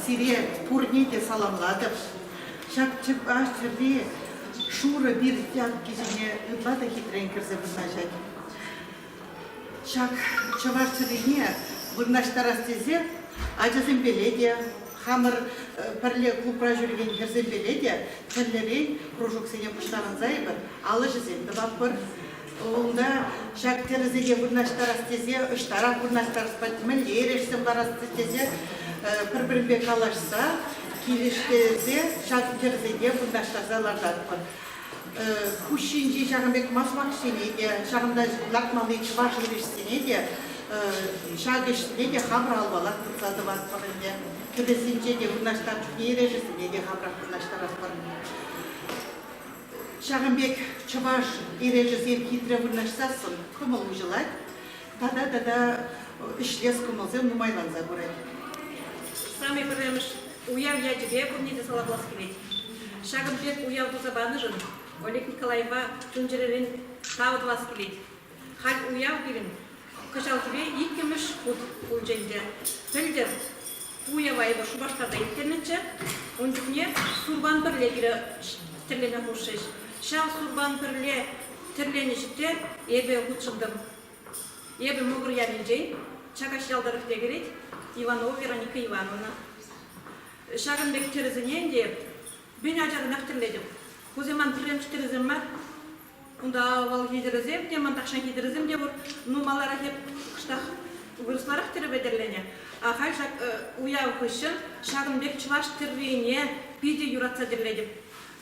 Сире пурне те саламлатӑп. Ҫак чӑваш тӗрри шурӑ пир тяпки ҫине ытла та хитрен кӗрсе вырнаҫать. Ҫак чӑваш тӗррине вырнаҫтарас тесе ачасемпеле те, хамӑр пӗрле клубра ҫӳрекен хӗрсемпеле те тӗрлӗрен кружоксене пуҫтарӑнса эпир ал ӗҫӗсем тӑватпӑр. Унта ҫак тӗрӗсене вырнаҫтарас тесе ӑҫтарах вырнаҫтарас пулать, мӗнле эрешсем парас тесе пӗр-пӗринпе калаҫса, килӗштерсе ҫак тӗрӗсене вырнаҫтарса лартатпӑр. Пуҫ ҫинчи ҫакӑн пек масмаксене те, ҫакӑнта лартмалли чӑваш эрешсене те, ҫак ӗҫсене те хамӑр алпалах тытса тӑватпӑр ӗнтӗ. Кӗпесенче те вырнаҫтарнӑ чухне эрешӗсене те хамӑрах вырнаҫтаратпӑр. Ҫакӑн пек чӑваш эрешӗсем хитре вырнаҫсассӑн кӑмӑл уҫӑлать тата тата ӗҫлес кӑмӑлсем нумайланса пырать. Самый пӗрремӗш уяв ячӗпе пурне те саламлас килет. Ҫакӑн пек уяв туса панӑшӑн Олег Николаева чун-чӗререн тав тӑвас килет. Халь уяв пирӗн кӑҫалхипе иккӗмӗш хут пулчӗ ӗнтӗ. Пӗлтӗр ку уява эпир Шупашкарта ирттернӗччӗ. Ун чухне сурпан пӗрле пире тӗрлеме хушрӗҫ. Ҫав сурпан пӗрле тӗрленӗ ҫӗрте эпӗ хутшӑнтӑм. Эпӗ Мӑкӑр ялӗнчен, Чакаҫ ял тӑрӑхне кӗрет, Иванова Вероника Ивановна. Ҫакӑн пек тӗрӗсене ӗнтӗ эп мӗн ачаранах тӗрлетӗп. Кусем ман пӗрремӗш тӗрӗсем мар. Унта авалхи тӗрӗсем те, ман тахҫанхи тӗрӗсем те пур. Ну, маларах эп кӑштах вырӑсларах тӗрӗпе тӗрленӗ. А халь ҫак уяв хыҫҫӑн ҫакӑн пек чӑваш тӗррине питӗ юратса тӗрлетӗп.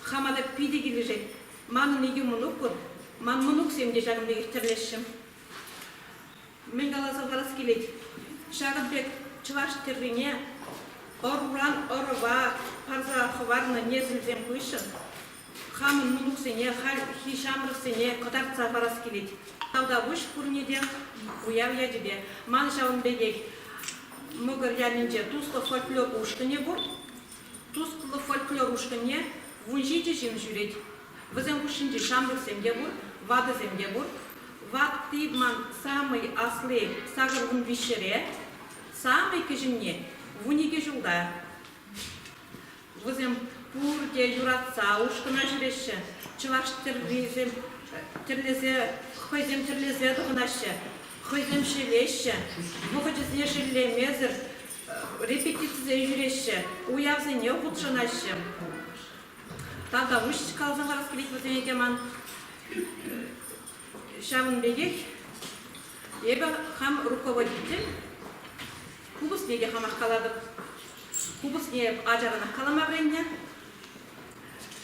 Хама та питӗ килӗшет. Манӑн икӗ мӑнук пур. Ман мӑнуксем те ҫакӑн пекех тӗрлеҫҫӗ. Мӗн каласа парас килет, ҫакӑн пек чӑваш тӗррине ӑруран ӑрӑва парса хӑварнӑ несӗлсем хыҫҫӑн хамӑн мӑнуксене, хальхи ҫамрӑксене кӑтартса парас килет. Тавтапуҫ пурне те уяв ячӗпе. Ман ҫавӑн пекех Мӑкӑр ялӗнче туслӑ фольклор ушкӑнӗ пур. Туслӑ фольклор ушкӑнне 17 ҫын ҫӳрет. Вӗсем хушшинче ҫамрӑксем те пур, ватӑсем те пур. Ватти ман самый асли 83-ре, самый кӗҫӗнни 12 ҫулта. Вӗсем пурте юратса ушкӑна ҫӳреҫҫӗ, чӑваш тӗррисем тӗрлесе, хӑйсем тӗрлесе тӑхӑнаҫҫӗ, хӑйсем ҫӗлеҫҫӗ, вӑхӑчӗсене шеллемесӗр репетицисене ҫӳреҫҫӗ, уявсене хутшӑнаҫҫӗ. Тавтапуҫ каласа парас килет вӗсене те ман. Ҫавӑн пекех эпӗ хам руководитель, купӑсне те хамах калатӑп. Купӑсне эп ачаранах калама вӗреннӗ.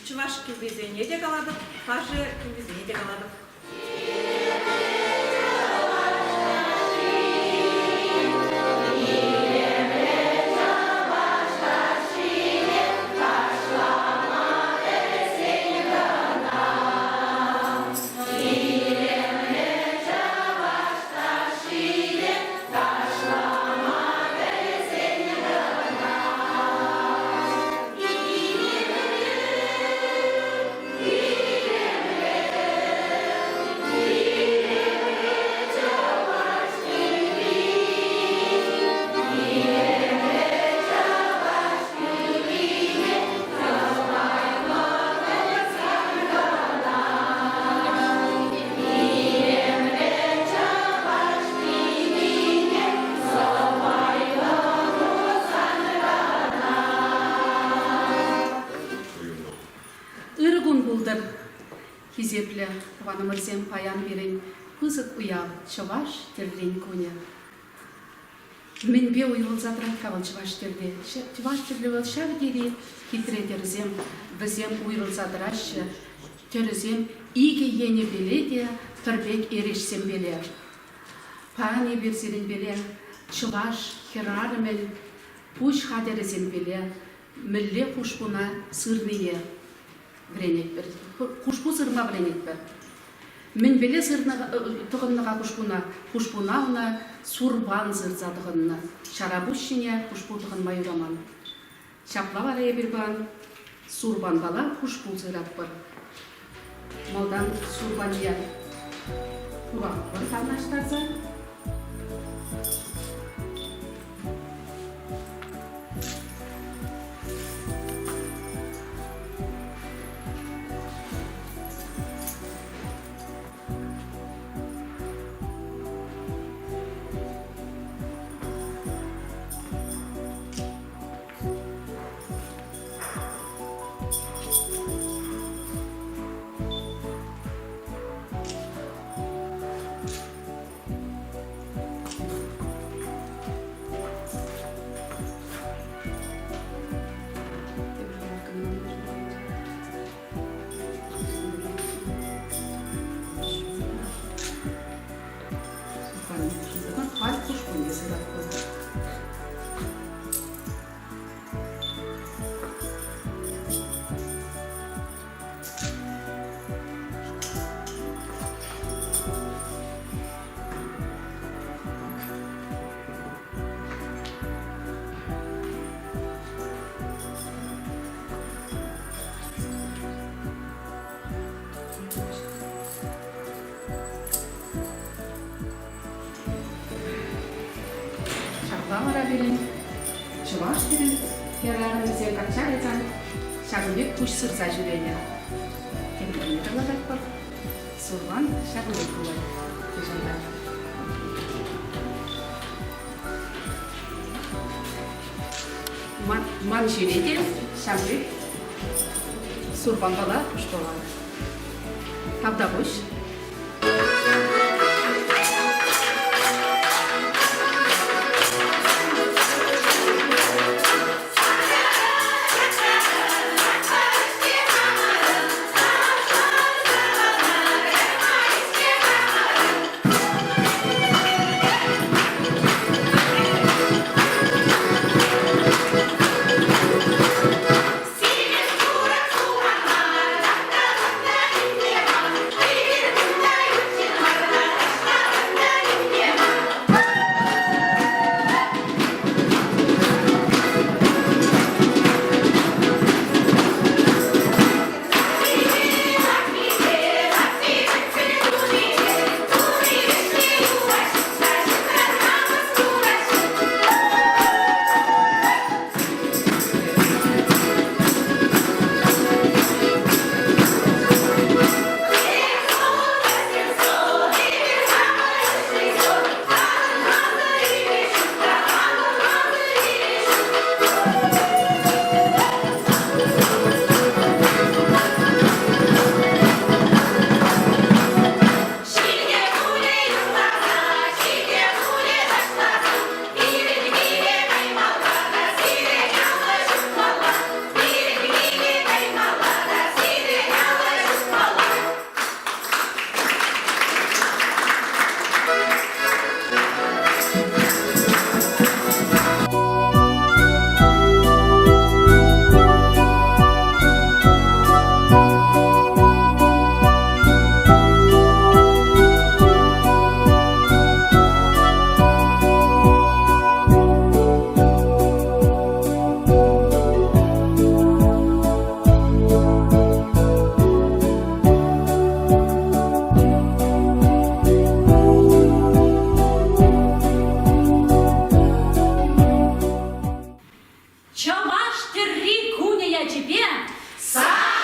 Чӑваш кӗввисене те калатӑп, ташӑ кӗввисене те калатӑп. Ырӑ кун пултӑр, хисеплӗ тӑванӑмӑрсем! Паян пирӗн пысӑк уяв, Чӑваш тӗррин кунӗ. Мӗнпе уйрӑлса тӑрать-ха вӑл чӑваш тӗрри? Чӑваш тӗрри вӑл ҫав тери хитре тӗрӗсем, вӗсем уйрӑлса тӑраҫҫӗ. Тӗрӗсем икӗ енӗпеле те пӗр пек эрешсемпеле. Паян эпир сирӗнпеле чӑваш хӗрарӑмӗн пуҫ хатӗрӗсемпеле мӗнле хушпуна сырнине вӗренетпӗр. Хушпу сырма вӗренетпӗр. Мӗнпеле сырнӑ тӑхӑннӑ-ха хушпуна? Хушпуна ӑна сурпан сырса тӑхӑннӑ. Ҫара пуҫ ҫине хушпу тӑхӑнма юраман. Ҫапла вара эпир паян сурпанпала хушпу сыратпӑр. Малтан сурпанне хуратпӑр танлаштарса. вара пирӗн чӑваш хӗрарӑмӗсем качча кайсан ҫакӑн пек пуҫ сырса ҫӳренӗ. Темле тӑрлататпӑр. Сурпан ҫакӑн пек пулать кӑҫалта. Ман ҫире те ҫав пек сурпанпала пуҫпала. Тавтапуҫ. Чӑваш тӗрри кунӗ ячӗпе Саламлатпӑр!